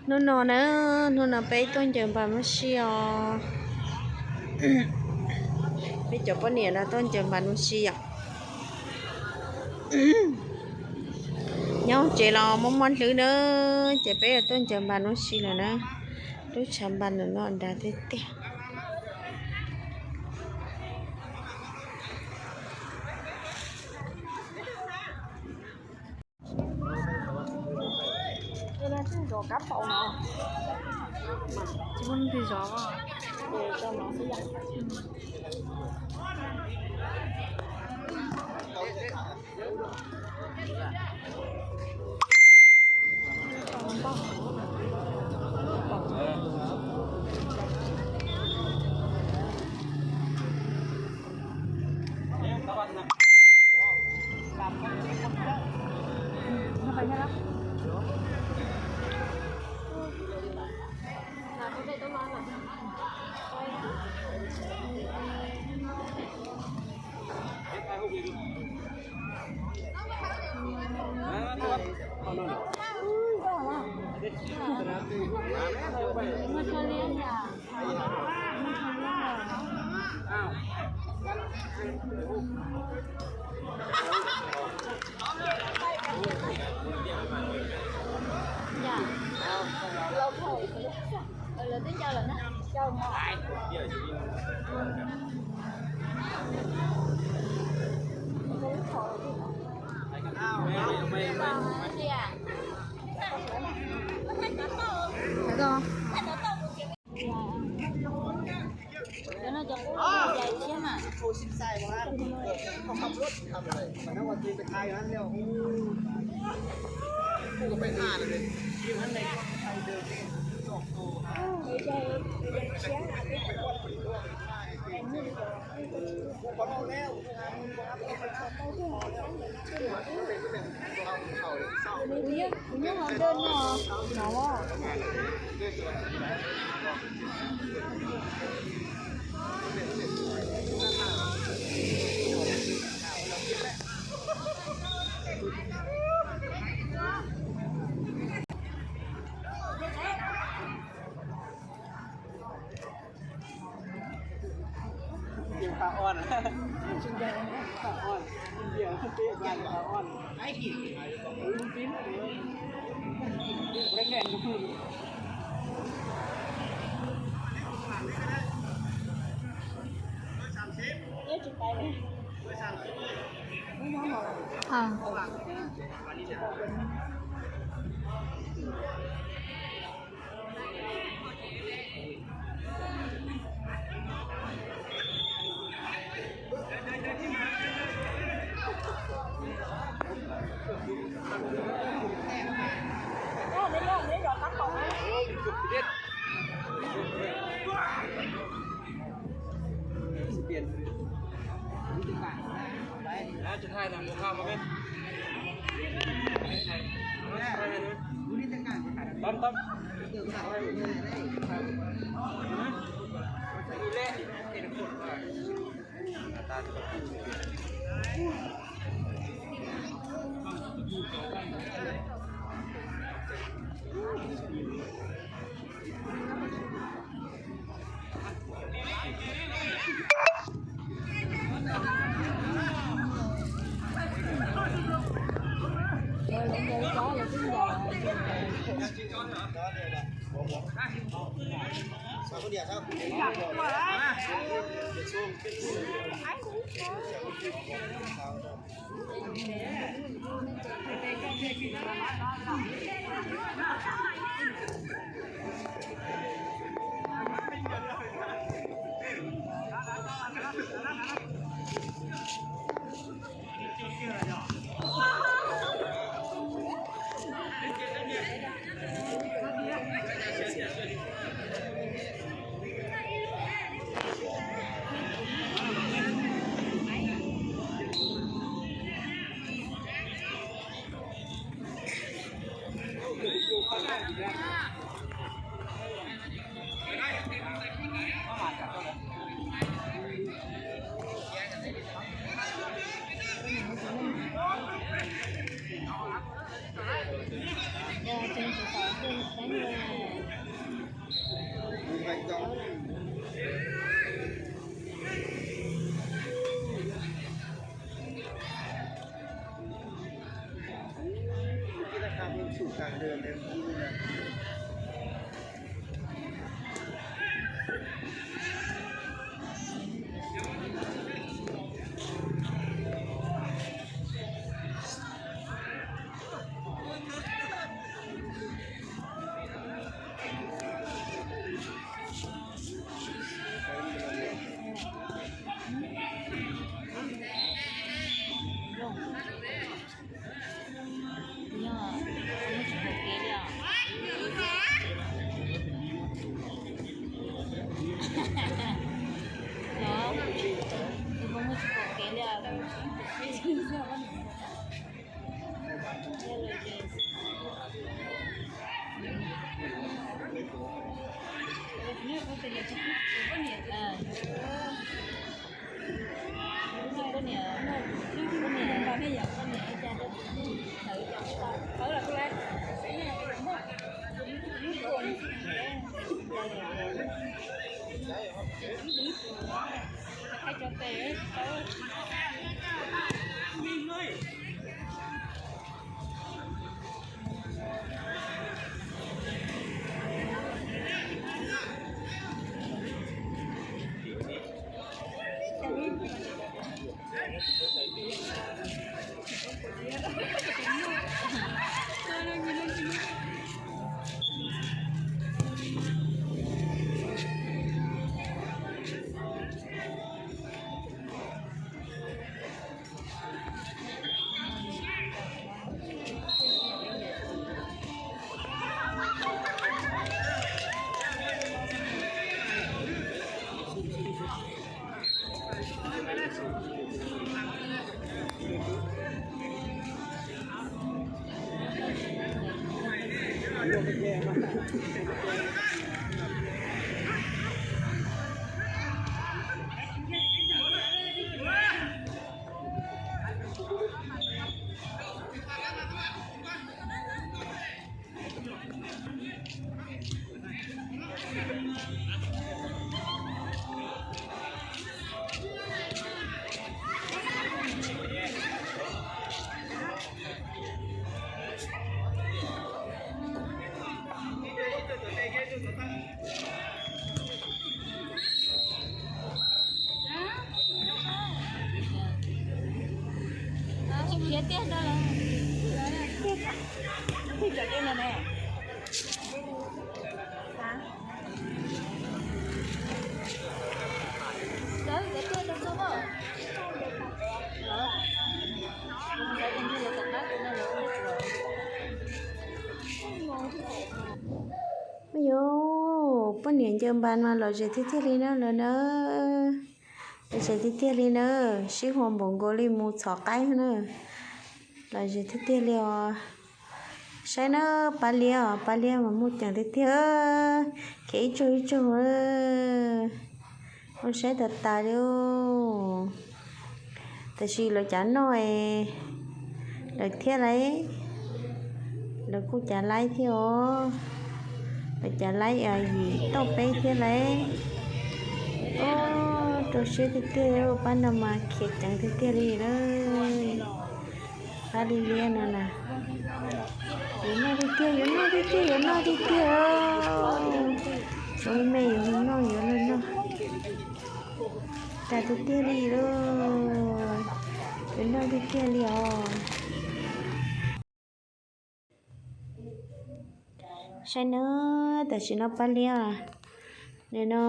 Hnub no na, hnub no peb tuaj ncaws npas nuj si os. Peb cov poj niam no tuaj ncaws npas nuj si yom. Nyob tsev los muaj muaj hlwb na, ces peb tuaj ncaws npas nuj si lawm na. Lub tshav npas no nrad tiag tiag. Yuav poj niam ncaws npas mas lom zem tiag tiag li na lawm na. Lom zem tiag tiag li na, sib hua npaum nkaus li mus txhom qaib na. Lom zem tiag tiag li os. Saib na, pab liab os, pab liab mas muaj ceem tiag tiag, khiav ib tsaug ib tsaug. Ua saib tas tas li. Tab sis lawv cav noj lawm thiab lauj. Lawv kuj cav laib thiab os. Lawv cav laib yim tauj peb thiab lauj. Ub, rau siab tiag tiag, pab no mas khiav ceev tiag tiag li na. Pab liab liab no na. Yuav noj tiag tiag, yuav noj tiag tiag, yuav noj tiag tiag. Tsoom me yuav noj, yuav noj. Cas tiag tiag li lauj. Yuav noj tiag tiag li os. Saib na, tam sim no pab liab, nim no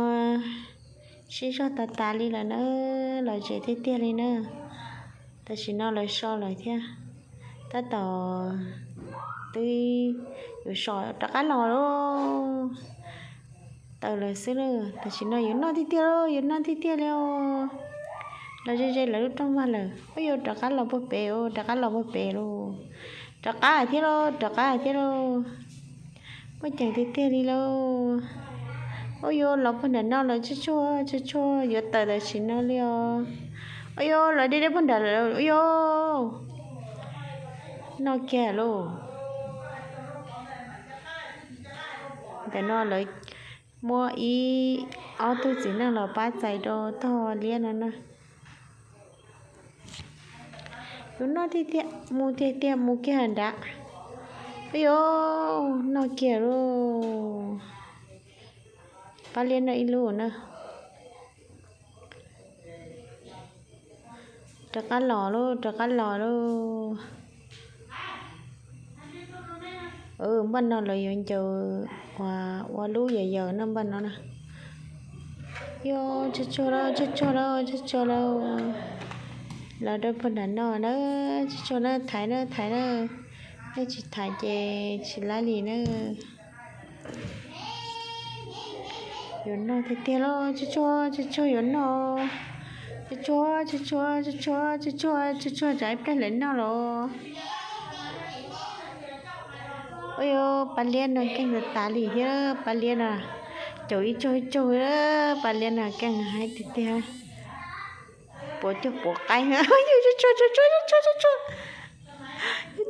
sib zog tas tas li lawm na, lom zem tiag tiag li na. Tam sim no lawv so lawm thiab, tab tom twb yuav so rov qab los lauj. Tawm lawm xwb lauj, tam sim no yuav noj tiag tiag lauj, yuav noj tiag tiag li os. Los ze ze lawv lub rooj vag lawm, ub yuav rov qab los puag pem, rov qab los puag pem lauj. Rov qab thiab lauj, rov qab thiab lauj. Muaj ceem tiag tiag li lauj. Ub yuav los puag nram no lawm, tsuag tsuag tsuag tsuag yuav tawm tam sim no li os. Ub yuav los deb deb puag nram lawm, ub yuav noj kiag lauj. Ntawm no lawv muab ib ob tug txiv neej los pab txais rau tog liab no na. Yuav noj tiag tiag, mus tiag tiag, mus kiag nrad. Ub yuv, noj kiag lauj. Pab liab noj ib lub na. Rov qab los lauj, rov qab los lauj. Npaj no lawv yuav ncaws ua lub yawm yawm no npaj no na. Yuav tsuag tsuag lauj, tsuag tsuag lauj, tsuag tsuag lauj. Los rau puag nram no na, tsuag tsuag na, thaiv na, thaiv na. Nej tsis thaiv ces tsis laib li na. Yuav noj tiag tiag lauj, tsuag tsuag tsuag tsuag yuav noj. Tsuag tsuag tsuag tsuag tsuag tsuag tsuag tsuag tsuag tsam ib pliag lawv noj los. Ub yuv, pab liab no keej tas tas li thiab, pab liab no caum ib tsuag ib tsuag, pab liab no keej heev tiag tiag. Puas cuag puav qaib. Tsuag tsuag tsuag tsuag tsuag tsuag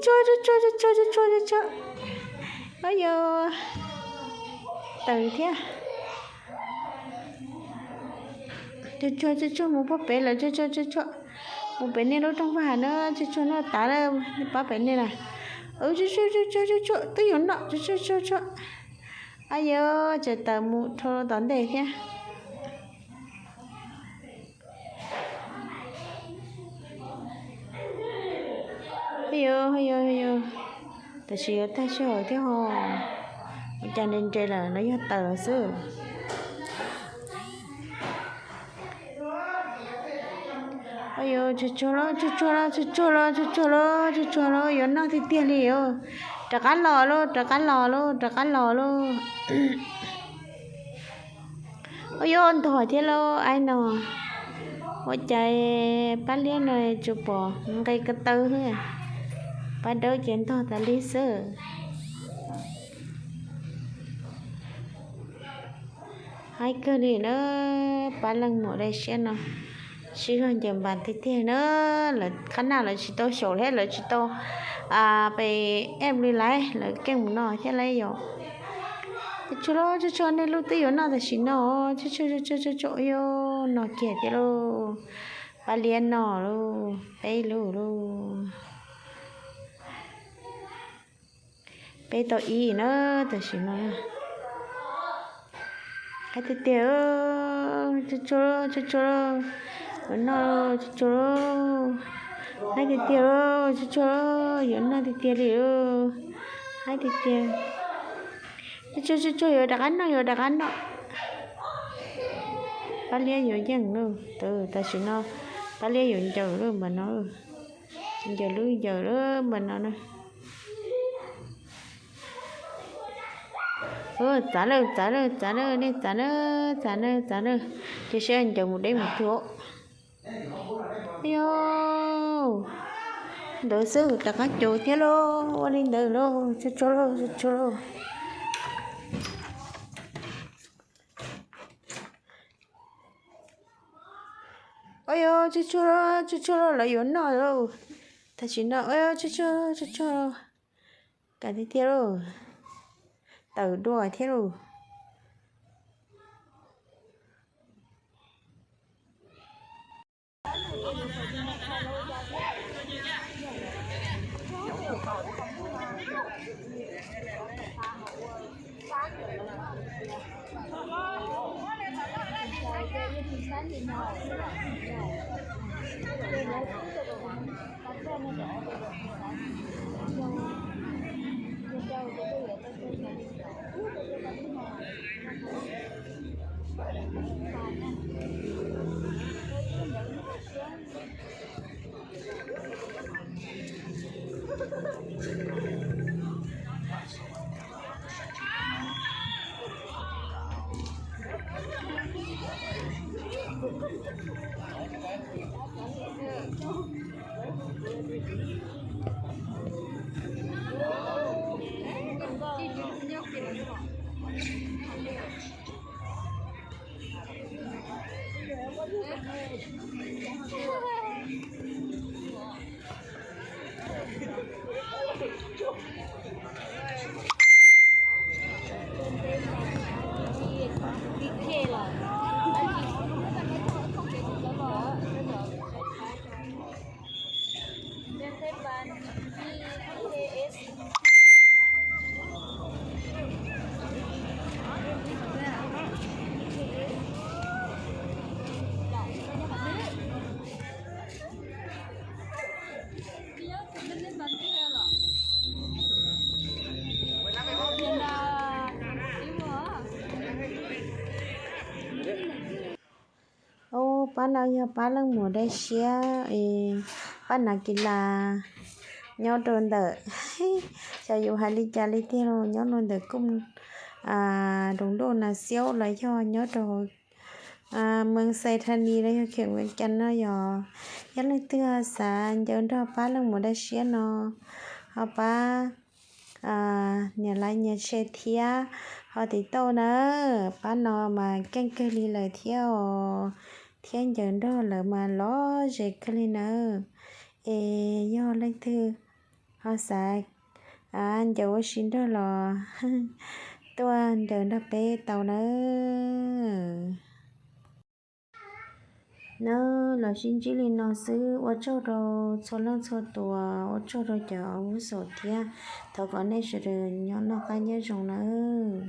tsuag tsuag tsuag tsuag tsuag tsuag tsuag tsuag. Ub yuv, tawm thiab. Tsuag tsuag tsuag tsuag mus puag pem lawm, tsuag tsuag tsuag tsuag mus pem nej lub rooj vag na, tsuag tsuag noj tas lawm, pab pem nej na. Tsuag tsuag tsuag tsuag tsuag twb yuav noj, tsuag tsuag tsuag tsuag. Ub yuv, tseem tawm mus rau tom ntej thiab. Ub yuv, ub yuv, ub yuv, tam sim yuav tag sij hawm thiab ho. Ua cas nres nres lawm, no yog tawm lawm xwb. Ub yuv, tsuag tsuag lauj, tsuag tsuag lauj, tsuag tsuag lauj, tsuag tsuag lauj, yuav noj tiag tiag li os. Rov qab los lauj, rov qab los lauj, rov qab los lauj. Ub yuv, ntog thiab lauj, aib no. Ua cas pab liab no tsuas pom nqe ko taw xwb, pab dawb ces ntog tas li xwb. Haib kawg li na, pab leej muam dej siab no sib zog ncaws npas tiag tiag na. Lawv qhab naj lawv tsis tau xyaum thiab lawv tsis tau pe eb li lawv, lawv keej mus no thiab lauj yom. Tsuag tsuag lauj, tsuag tsuag, nej lub twb yuav noj tam sim no, tsuag tsuag tsuag tsuag, ub yuv, noj kiag thiab lauj. Pab liab noj lauj, peb lub lauj. Peb tau ib na tam sim no. Haib tiag tiag, tsuag tsuag, tsuag tsuag, yuav noj tsuag tsuag, haib tiag tiag, tsuag tsuag, yuav noj tiag tiag li, haib tiag tiag. Tsuag tsuag, tsuag tsuag, yuav rov qab noj, yuav rov qab noj. Pab liab yuav yeej lauj, tam sim no pab liab yuav ncaws lub npam no, ncaws lub yawm lub npam no na. Txav lawm, txav lawm, txav lawm, nej txav na, txav na, txav na. Cia saib ncaws mus deb mus tuag. Yog ntawd xwb rov qab caum thiab lauj, ua li ntawd lauj, tsuag tsuag lauj, tsuag tsuag lauj. Ua yog tsuag tsuag lauj, tsuag tsuag lauj, lawv yuav noj lauj. Tam sim no ua yog tsuag tsuag, tsuag tsuag lauj, kam tiag tiag lauj, tawm dua thiab lauj. Pab no yog pab leej muam dab siab es pab nav kis las nyob rau ntawm, xyov yus hais li cas li tiag los nyob rau ntawm kuj roos ntuj nas xiaub los yog nyob rau mees Xais Thas Nis los yog khem Vias Cas no yog. Yog leej twg xav ncaws nrog pab leej muam dab siab no ho pab nias like nias share thiab ho tiv tauj na. Pab no mas keej kawg li lawm thiab os, thiab ncaws nrog lawv mas lom zem kawg li nawb. Es yog leej twg ho xav ncaws ua si nrog los tuaj ncaws nrog peb tau nawb. Nawb, los sib ntsib li no xwb, ua tsaug rau txhua leej txhua tus, ua tsaug rau cov abuso thiab, thov kom nej sawv daws nyob noj qab nyob zoo nawb.